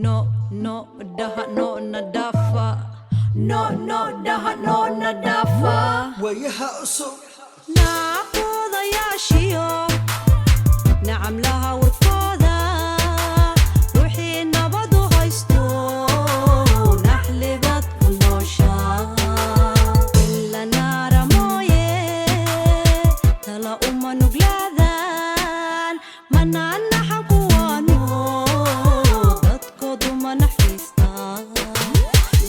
No, no, dhaha, no nadaafa. No, no, dhaha, no nadaafa. Waayaha cusub. Naaqoodayaashiyo nacamlaha warkooda, ruuxii nabadu haysto naxlibaad ku nooshaa ila naara mooye, tala uma nuglaadaan manaanaxan kuwaano dadkoodu ma naxariistaan.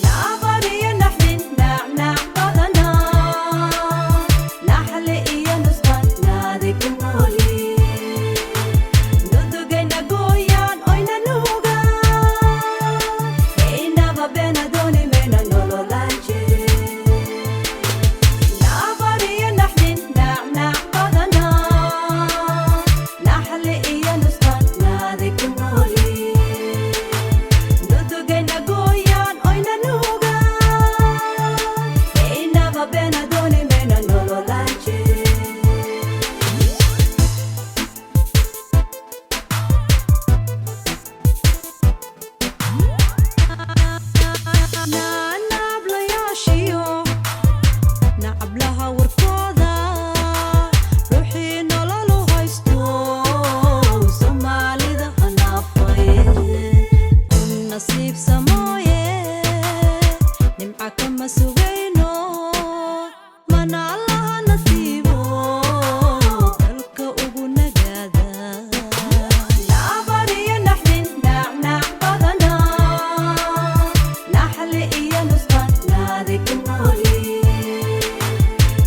Nabar iyo naxdin, nacnac badanaa, naxli iyo nusqan naadi ku nooli, nudugayna gooyaan oyna nuugaan, inaba beena dooni mayna nololaan jirin. Nabar iyo naxdin, nacnac badanaa, naxli iyo nusqan naadi ku nooli, nudugayna gooyaan oyna nuugaan, inaba beena dooni mayna nololaan jirin. Naanablayaashiyo nacablaha warkooda, ruuxii nololu haysto Soomaalida hanaafay ku nasiib samooye, nimca kama sugayno mana Allaha nasiibo dalka ugu nagaada. Nabar iyo naxdin, nacnac badanaa, naxli iyo nusqan naadi ku nooli,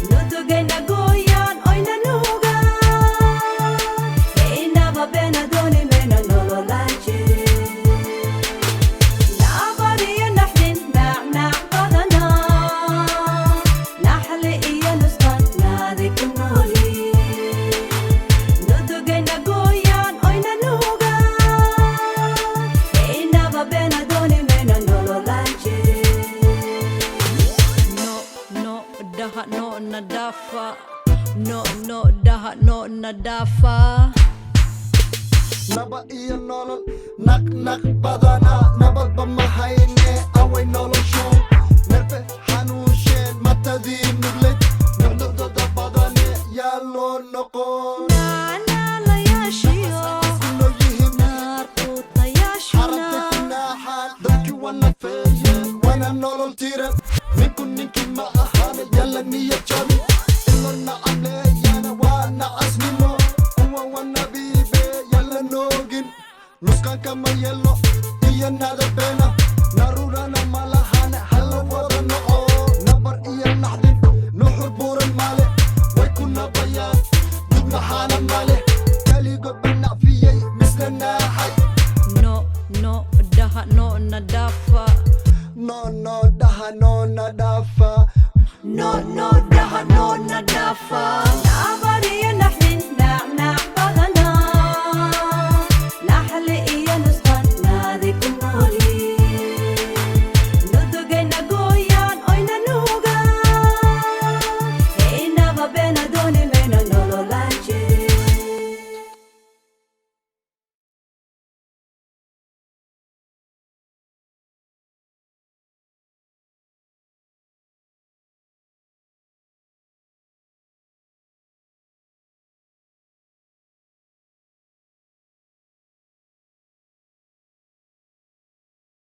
nudugayna gooyaan oyna nuugaan, inaba beena dooni mayna nololaan jirin. Nabar iyo naxdin, nacnac badanaa, naxli iyo nusqan naadi ku nooli, nudugayna gooyaan oyna nuugaan, inaba beena dooni mayna nololaan jirin. No, no, dhaha, no nadaafa. No, no, dhaha, no nadaafa. Naba iyo nolol, naq naq badanaa, nabadba ma hayne, away noloshu, nerfe xanuunsheen, matadii nugleyd, nuxnuxdada badane, yaa loo noqon. Naanaalayaashiyo ku nool yihiin naarquutayaashuna xarabta ku naaxaan, dadkii waa nafeeyeen, waana nolol tiran, ninku ninkii ma ahaana, yalla niyad jabi ilo nacamleeyana waa nacasnimo, kuwa waa nabiibe, yalla noogin nusqaanka ma yeelno iyo nadabeena narurana malahana, hala wada noco. Nabar iyo naxdin, nuxur buuran male, way ku nabayaan dugnaxaana male, kaligood ba nacfiyey misna naaxay. No, no, dhaha, no nadaafa.